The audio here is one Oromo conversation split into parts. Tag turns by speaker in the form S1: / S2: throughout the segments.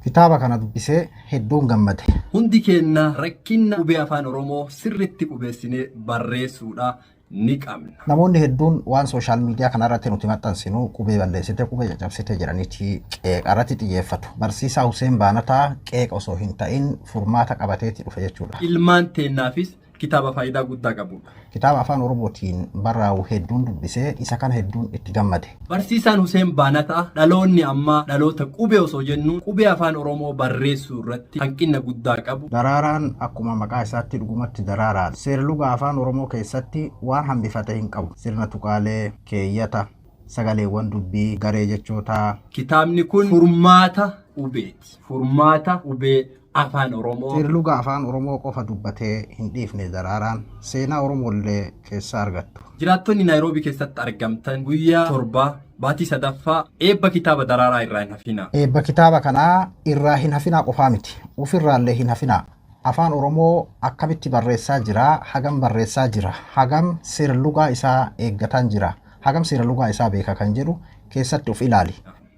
S1: Kitaaba kana dubbisee hedduun gammade.
S2: Hundi keenna rakkinna qubee Afaan Oromoo sirritti qubeessinee barreessuudha ni qabna.
S1: Namoonni hedduun waan social media kanarratti nuti maxxansinu qubee balleessite, qubee caccabsite jedhaniiti qeeqa irratti xiyyeeffatu. Barsiisaa Huseen Baanataa qeeqa osoo hin ta'in furmaata qabateeti dhufe jechuudha.
S2: Ilmaan teennaafis kitaaba faayidaa guddaa qabudha.
S1: Kitaaba Afaan Oromootiin barraa'u hedduun dubbisee isa kana hedduun itti gammade.
S2: Barsiisaan Huseen Baanataa dhaloonni ammaa dhaloota qubee osoo jennu qubee Afaan Oromoo barreessuu irratti hanqina guddaa qabu.
S1: Daraaraan akkuma maqaa isaatti dhugumatti daraaraadha. Seerluga Afaan Oromoo keessatti waan hambifate hin qabu. Sirna tuqaalee, keeyyata, sagaleewwan dubbii, garee jechootaa.
S2: Kitaabni kun furmaata qubeeti. Furmaata qubee Afaan Oromoo.
S1: Seerluga Afaan Oromoo qofa dubbatee hin dhiifne Daraaraan. Seenaa Oromoollee keessaa argattu.
S2: Jiraattonni Naayiroobii keessatti argamtan guyyaa 7 baatii 3ffaa eebba kitaaba Daraaraa irraa hin hafinaa.
S1: Eebba kitaaba kanaa irraa hin hafinaa qofaa miti. Ofirraallee hin hafinaa. Afaan Oromoo akkamitti barreessaa jira? Hagam barreessaa jira? Hagam seerlugaa isaa eeggataan jira? Hagam seerlugaa isaa beeka kan jedhu keessatti of ilaali.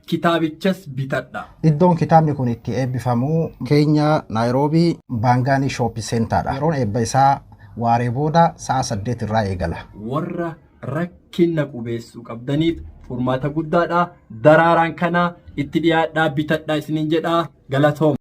S2: Kitaabichas bitadhaa.
S1: Iddoon kitaabni kun itti eebbifamu Keenya Naayiroobii Baangaanii Shooppi Seentaadha. Yeroon eebba isaa waaree booda sa'a 8 irraa eegala.
S2: Warra rakkinna qubeessuu qabdaniif furmaata guddaadha. Daraaraan kana itti dhiyaadhaa bitadhaa isiniin jedha. Galatooma.